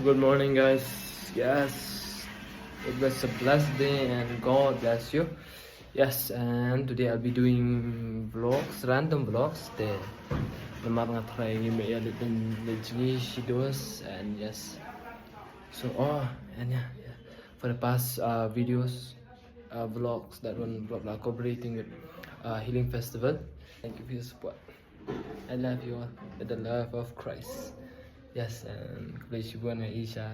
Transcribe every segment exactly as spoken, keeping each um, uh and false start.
Good morning, guys. Yes, it was a blessed day, and God bless you. Yes, and today I'll be doing vlogs, random vlogs. Te namar nga try ngi me ya lit dan le jingi shidos, and yes. So, oh, and yeah, yeah. For the past uh, videos, uh, vlogs, that one vlog la cooperating with uh, Healing Festival. Thank you for your support. I love you all with the love of Christ. Yes, and khublei shibun ïa i sha.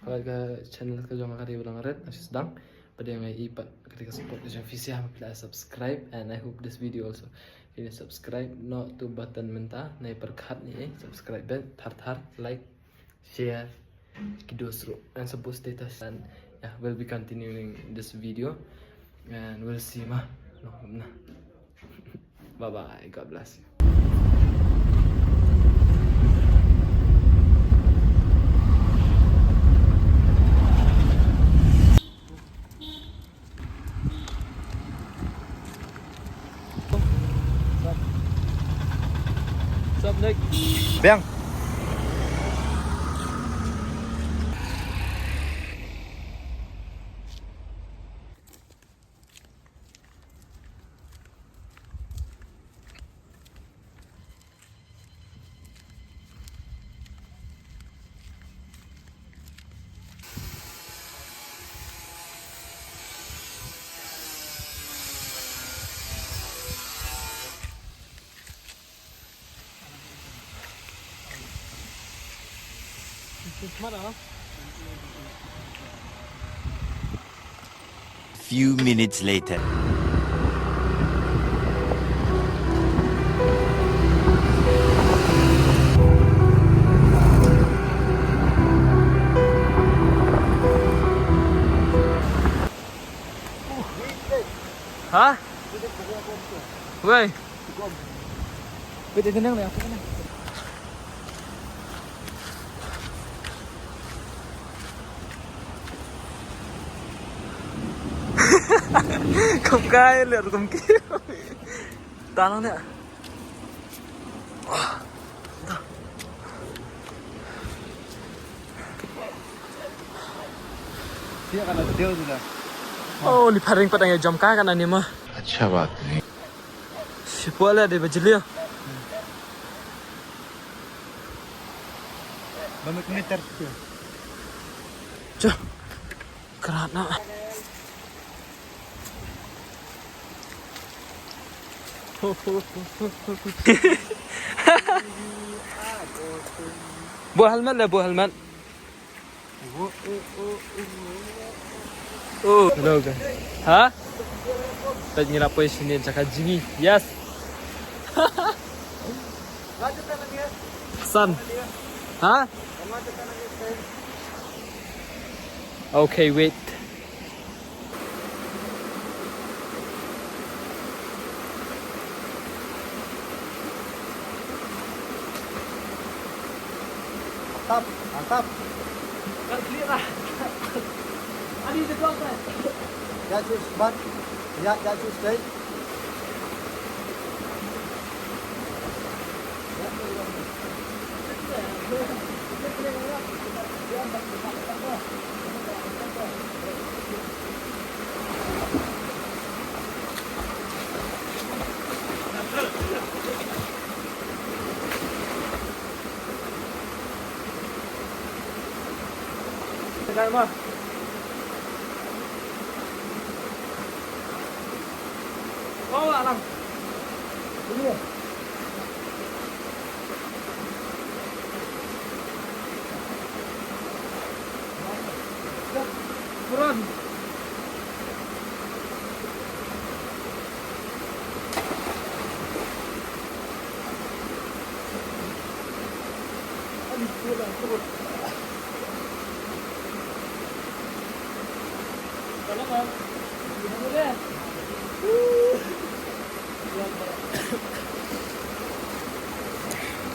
Ka channel ka jong ka dei ba long red, shu sdang. Ba dei ïa i pat ka dei ka support ka jong phi sha, phi la subscribe, and I hope this video also. Phi la subscribe, not to button mynta, na i pyrkhat ni, eh, subscribe bad, thar thar, like, share, ki dos ruh, and support status, and yeah, we'll be continuing this video, and we'll see ma. No, no. Bye bye, God bless you. Biang. Few minutes later. Ha? Wei. Wei, tenang, tenang. Kum kai ler kum ki. Tanang ne. Dia kana video tu dah. Oh, ni paring patang ya jam kai kana ni mah. Acha baat nahi. Sipua le de bajli. Ba meter tu. Cha. Krat na. Bo helmet le, bo helmet. Oh, hello guys. Ha? Peit ngi la poi shane jaka jngi. Yes. San. Ha? Okay, wait. Mantap, mantap. Kan clear lah. Ani, dia buang, kan? Ya, just bat. Ya, ya, just stay.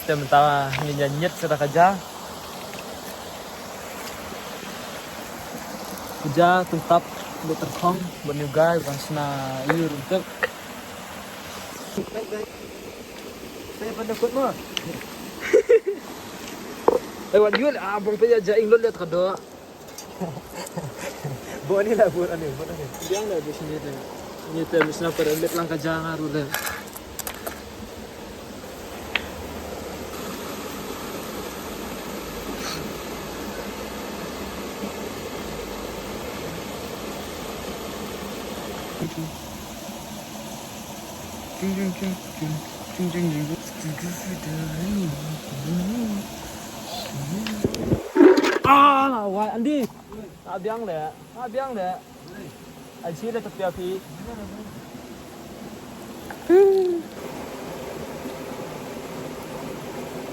Te mynta ngin ïa ñiet sa da ka ja. Ka ja tang tap, bad tyrkhong, bad new guy, bad shna ïur tep. Saya pernah ikut mah. Eh, wat ïul, ah, bong pe ïa ja ing lut let ka do. Bo ni la, bo ani, bo ani. Biang la, bo sini te. Ni te, misna per let lang ka ja nga ru le. Jing, jing, jing, jing. Jing, jing, jing. Ah, la, wai, Andy. Nga biang le, nga biang le. Ai chi le, tapi api.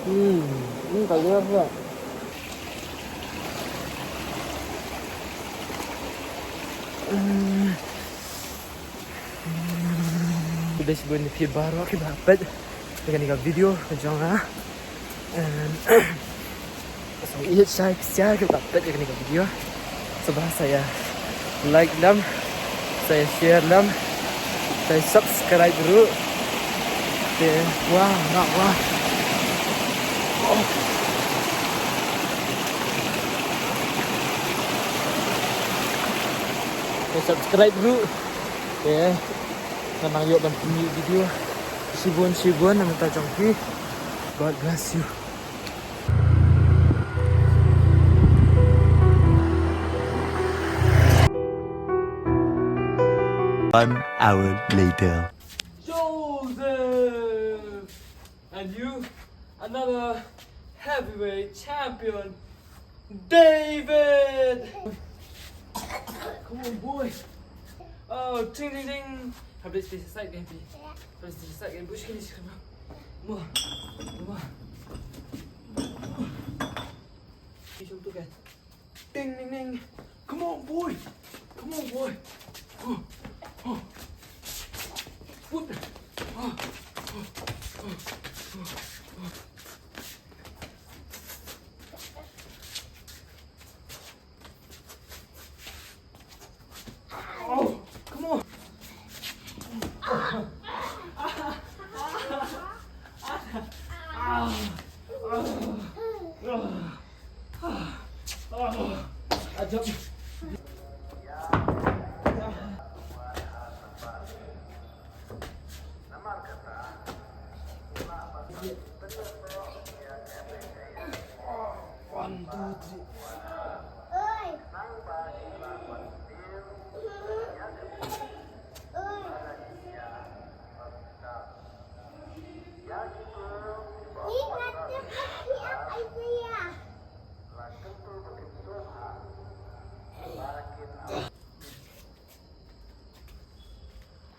Hmm, hmm, ka liar le. Hmm. Khublei shibun ïa phi baroh kiba peit ïa kane ka video ka jong nga. Em, sa ïeit shai phi sha kiba peit ïa kane ka video. Sa ba sa ïa like lem, sa ïa share lem, sa ïa subscribe ruh. Te wah, wah, wah. Oh. Te subscribe ruh. Te ngan nang ïoh ban pynmih video shibun shibun na bynta jong phi. God bless you. One hour later. Joseph! And you, another heavyweight champion, David! Come on, boy. Oh, ding, ding, ding. Habis di side game, Pi. Habis di side game. Bush kini sih, come on. Come on. Come on. Ding, ding, ding. Come on, boy. Come on, boy. Oh, oh. Put. Oh, oh, oh, oh, oh. Oh, come on. One, two, three.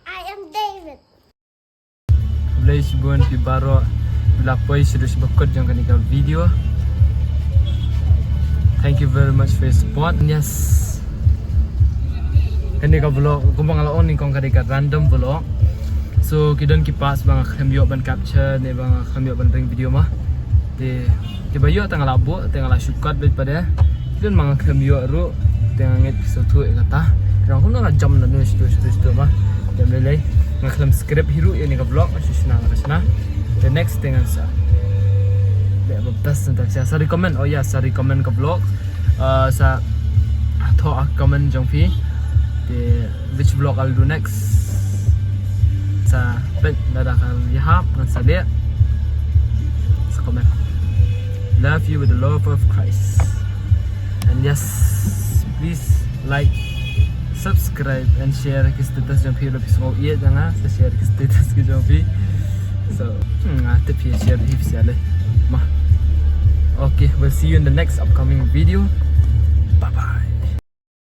I am David. Khublei shibun phi baroh, phi la poi shaduh sha ba kut jong kane ka video. Thank you very much for your support. Yes. Kane ka vlog kumba nga la ong nyngkong ka dei ka random vlog. So ki don ki parts ba nga khlem ïoh ban capture ne ba nga khlem ïoh ban ring video ma. Te kiba ïoh te nga la buh, te nga la shu cut beit pat de. Ki don ma nga khlem ïoh ruh, te nga ngeit phi sngewthuh ïa kata. Ki ong kumno la jam lano shato shato shato ma. Te ym lei lei, nga khlem script hi ruh ïa kane ka vlog, nga shu shna, nga shna. Te next te ngan sa leh ba bha sa, sa recommend, oh ya, sa recommend ka vlog. Uh, sa thoh ha comment jong phi. Te which vlog I'll do next. Sa peit lada ka ïahap ngan sa leh. Sa comment. Love you with the love of Christ. And yes, please like, subscribe and share ki status jong phi, lada phi sngew ïeit ïa nga, sa share ki status ki jong phi. So, hmm, nga tip phi share hi phi share leh. Ma. Okay, we'll see you in the next upcoming video.